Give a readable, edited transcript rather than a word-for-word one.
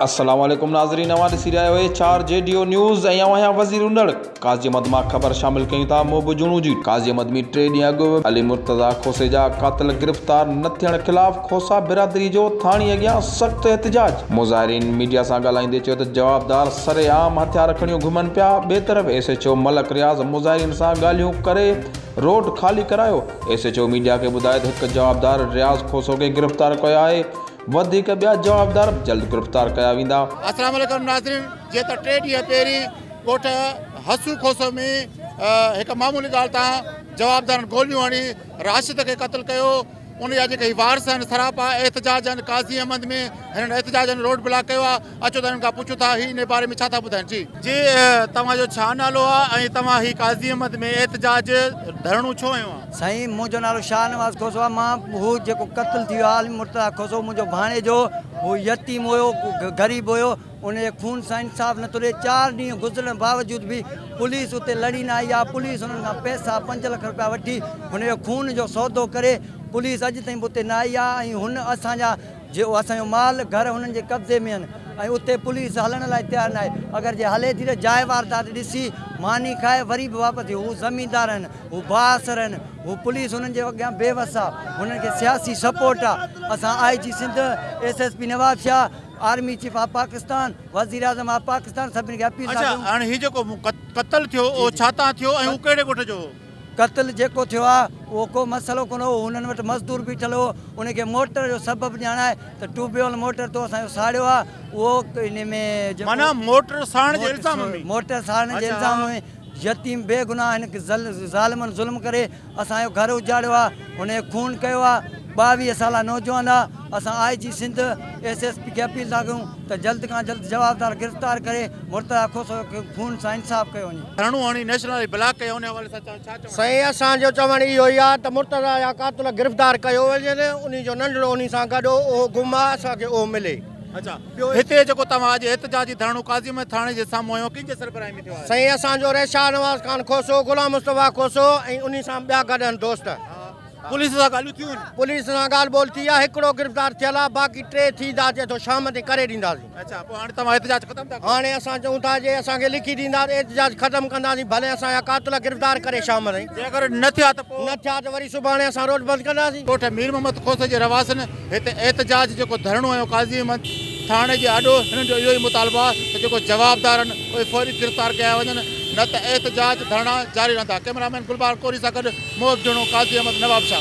السلام عليڪم ناظرين اوهان ڏسي رهيا آهيو H R G D O news ۽ اوهان آهيان وزير انڙ قاضي احمد مان خبر شامل ڪيون ٿا موب جوڻو جي قاضي احمد ۾ ٽي ڏينهن اڳ علي مرتضيٰ کوسي جا قاتل گرفتار نه ٿيڻ خلاف کوسا برادري جو ٿاڻي اڳيان سخت احتجاج مظاهرين ميڊيا سان ڳالهائيندي چيو ته جوابدار سر عام هٿيار کڻيو گهمن پيا ٻئي طرف S H O Malik Riaz مظاهرين سان ڳالهيون ڪري روڊ خالي ڪرايو ايس ايڇ او ميڊيا کي ٻڌايو ته هڪ جوابدار رياض کوسو کي گرفتار ڪيو آهي وڌيڪ ٻيا جوابدار به جلد گرفتار ڪيا ويندا. السلام عليڪم ناظرين جيئن ته ٽي ڏينهن پهرين ڳوٺ حسو کوسو ۾ هڪ معمولي ڳالهه تان جوابدارن گوليون هڻي راشد کي قتل ڪيو ان جا جيڪي هي وارث آهن سراپا احتجاج آهن قاضي احمد ۾ هنن احتجاجن روڊ بلاڪ ڪيو آهي اچو ته هنن کان پڇون ٿا هي ان باري ۾ ڇا ٿا ٻڌائين جي. جي توهان جو ڇا نالو آهي ۽ توهان هي قاضي احمد ۾ احتجاج ڌرڻو ڇو هنيو آهي؟ سائين منهنجو نالو شاهنواز کوسو آهي مان هو جيڪو قتل ٿي ويو آهي علي مرتضيٰ کوسو منهنجو ڀاڻيجو هو يتيم هيو غريب هيو ان جي خون سان انصاف نٿو ڏي چار ڏينهن گذرڻ باوجود به پوليس اتي لڙي نه آئي آهي پوليس انهن کان پئسا پنج لک روپيا وٺي هن جو خون جو سودو ڪري پوليس اڄ تائين به اتي نه آئي آهي ۽ هن اسان جا جي اسان جو مال گهر هنن جي قبضي ۾ آهن ۽ اتي پوليس هلڻ لاء تيار ناهي اگر جي هلي ٿي ته جاء واردات ڏسي ماني کائي وري به واپس ٿي هو زميندار آهن هو بااثر آهن هو پوليس هنن جي اڳيان بي وس آ هنن کي سياسي سپورٽ آ اسان I G Sindh S S P Nawabshah army chief of Pakistan وزير اعظم آف پاڪستان سڀني کي اپيل ٿا اڇا ڪيون. هاڻي هي جيڪو قتل ٿيو اهو ڇا تان ٿيو ۽ هو ڪهڙي ڳوٺ جو هو؟ قتل جيڪو ٿيو آ اهو ڪو مسئلو ڪونه هو هنن وٽ مزدور بيٺل هو ان کي موٽر جو سبب ڄاڻائي ته ٽيوب ويل موٽر تو اسان جو ساڙيو آ اهو ان ۾ جيڪو معنيٰ موٽر ساڙڻ جي الزام ۾. موٽر ساڙڻ جي الزام ۾ يتيم بي گناهه هن کي ظالمن ظلم ڪري اسان جو گهر اجاڙيو آ هن جو خون ڪيو آ 22 سالا نوجوان آ اسان I G Sindh S S P کي اپيل ٿا ڪيون ته جلد کان جلد جوابدار گرفتار ڪري مرتضيٰ کوسو کي خون سان انصاف ڪيو وڃي. ڌرڻو هڻي نيشنل هاء وي بلاڪ ڪيو ان حوالي سان ڇا چوڻ. سائين اسان جو چوڻ اهو ئي آ ته مرتضيٰ جا قاتل گرفتار ڪيو وڃن انهي جو ننڍڙو انهي سان گڏ هو اهو گم آ اسان کي اهو ملي. اڇا هتي جيڪو توهان اڄ احتجاجي ڌرڻو قاضي احمد ٿاڻي جي سامهون هنيو ڪنهن جي سربراهي ۾ ٿيو آهي؟ سائين اسان جو رئيس شاهنواز خان کوسو، غلام مصطفيٰ کوسو ۽ انهي سان ٻيا گڏ آهن دوست. پوليس سان ڳالهيون ٿيون آهن؟ پوليس سان ڳالهه ٻولهه ٿي آهي هڪڙو گرفتار ٿيل آهي باقي ٽي ٿيندا چئي ٿو شام تائين ڪري ڏينداسين. اڇا پوء هاڻي توهان احتجاج ختم ٿا ڪيو؟ هاڻي اسان چئون ٿا جي اسان کي لکي ڏيندا ته احتجاج ختم ڪنداسين ڀلي اسان جا قاتل گرفتار ڪري شام تائين. جي اگر نه ٿيا ته پوء؟ نه ٿيا ته وري سڀاڻي اسان روڊ بند ڪنداسين. ڳوٺ مير محمد کوسي جي رهواسين هتي احتجاج جيڪو ڌرڻو هنيو قاضي احمد ٿاڻي جي آڏو هنن جو اهو ئي مطالبو آهي ته جيڪو جوابدار آهن اهي فوري گرفتار ڪيا وڃن نه ته احتجاج ڌرڻا جاري رهندا ڪئميرا مين گلبهار ڪوري سان گڏ محب جوڻو قاضي احمد نوابشاهه.